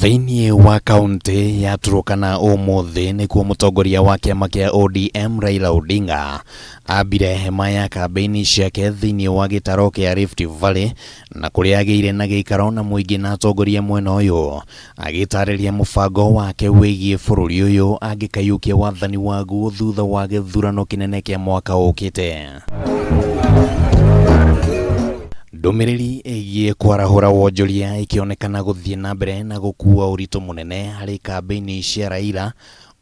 Thĩinĩ wa kaunti ya Turkana ũmũthĩ nĩkuo mũtongoria wa kĩama kĩa ODM Raila Odinga ambire hema ya kambĩini ciake thĩinĩ wa gĩtaro kĩa Rift Valley na kũrĩa agĩire na gĩikaro na mũingĩ na atongoria mwena ũyũ agĩtarĩria mũbango wake wĩgiĩ bũrũri ũyũ angĩkaiyũkia wathani waguo thutha wa gĩthurano kĩnene kĩa mwaka ũkĩte. Ndũmĩrĩri ĩgiĩ kwarahũra wonjoria ĩkĩonekana gũthiĩ na mbere na gũkua ũritũ mũnene harĩ kambĩini cia Raila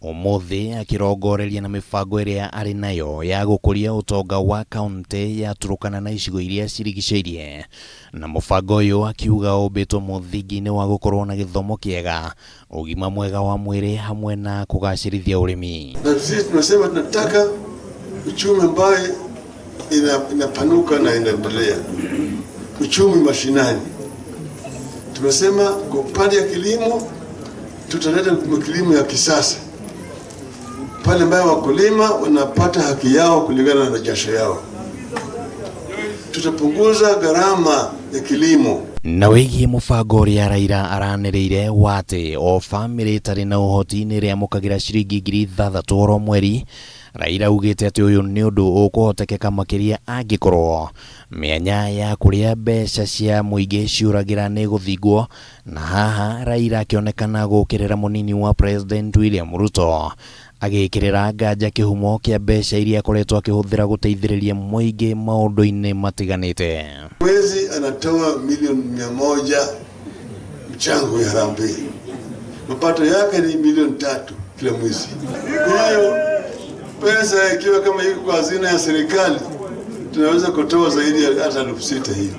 ũmũthĩ akĩrongoreria na mĩbango ĩrĩa arĩ nayo ya gũkũria ũtonga wa kaunti ya Turkana na icigo iria cirigicĩirie na mũbango ũyũ akiuga ũmbĩtwo mũthingi-inĩ wa gũkorwo na gĩthomo kĩega, ũgima mwega wa mwĩrĩ hamwe na kũgacĩrithia ũrĩmi. Na sisi tunasema tunataka uchumi ambaye inapanuka na inaendelea, uchumi mashinani. Tumesema kwa upande ya kilimo tutaleta kilimo ya kisasa pale ambayo wakulima wanapata haki yao kulingana na jasho yao. Tutapunguza gharama ya kilimo. Na wĩgiĩ mũbango ũrĩa Raila aranĩrĩire wa atĩ o bamĩrĩ ĩtarĩ na ũhoti nĩ ĩrĩamũkagĩra ciringi 6,000 oro mweri, Raila augĩte atĩ ũyũ nĩ ũndũ ũkũhotekeka makĩria angĩkorwo mĩanya ya kũrĩa mbeca cia mũingĩ ciũragĩra nĩ gũthingwo, na haha Raila akĩonekana gũkĩrĩra mũnini wa President William Ruto agĩkĩrĩra nganja kĩhumo kĩa mbeca iria akoretwo akĩhũthĩra gũteithĩrĩria mũingĩ maũndũ-inĩ matiganĩte. Mwezi anatoa milioni 100 mchango ya harambee, mapato yake ni milioni 3 kila mwezi. Kwa hiyo pesa ikiwa kama iko kwa hazina ya serikali tunaweza kutoa zaidi ya hata 6,000 hiyo.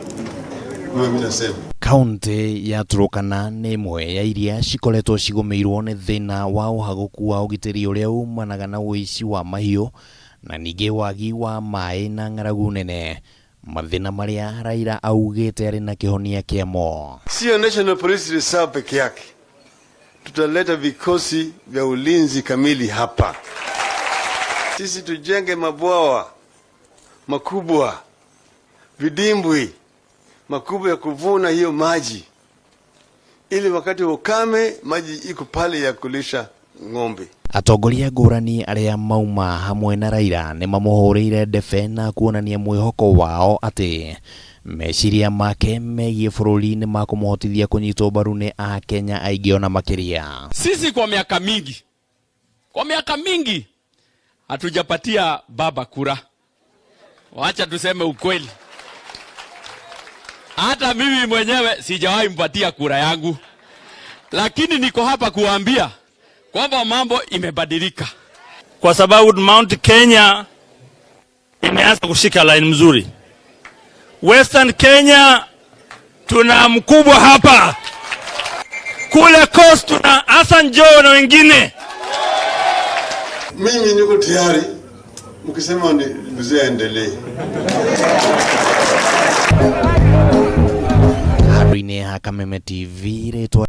Mimi nasema Kaunti ya Turkana nĩ ĩmwe ya iria cikoretwo cigũmĩirwo nĩ thĩna wa ũhagũku wa ũgitĩri ũrĩa umanaga na ũici wa mahiũ na ningĩ wagi wa maĩ na ng'aragu nene, mathĩna marĩa Raila augĩte arĩ na kĩhonia kĩamo. Sio National Police Reserve peke yake, tutaleta vikosi vya ulinzi kamili hapa. Sisi tujenge mabwawa makubwa, vidimbwi makubwa ya kuvuna hiyo maji, ili wakati wa ukame maji iko pale ya kulisha ng'ombe. Atongoria ngũrani arĩa mauma hamwe na Raila nĩ mamũhũrĩire ndebe na kuonania mwĩhoko wao atĩ meciria make megiĩ bũrũri nĩ makũmũhotithia kũnyitwo mbaru nĩ Akenya aingĩ ona makĩria. Sisi kwa miaka mingi hatujapatia baba kura. Wacha tuseme ukweli. Hata mimi mwenyewe sijawahi mpatia kura yangu, lakini niko hapa kuambia kwamba mambo imebadilika, kwa sababu Mount Kenya imeanza kushika line mzuri. Western Kenya tuna mkubwa hapa, kule Coast tuna Hassan Joho na wengine. Mimi niko tayari, mkisema ni mzee aendelee. Handũ-inĩ ha Kameme TV rĩtwa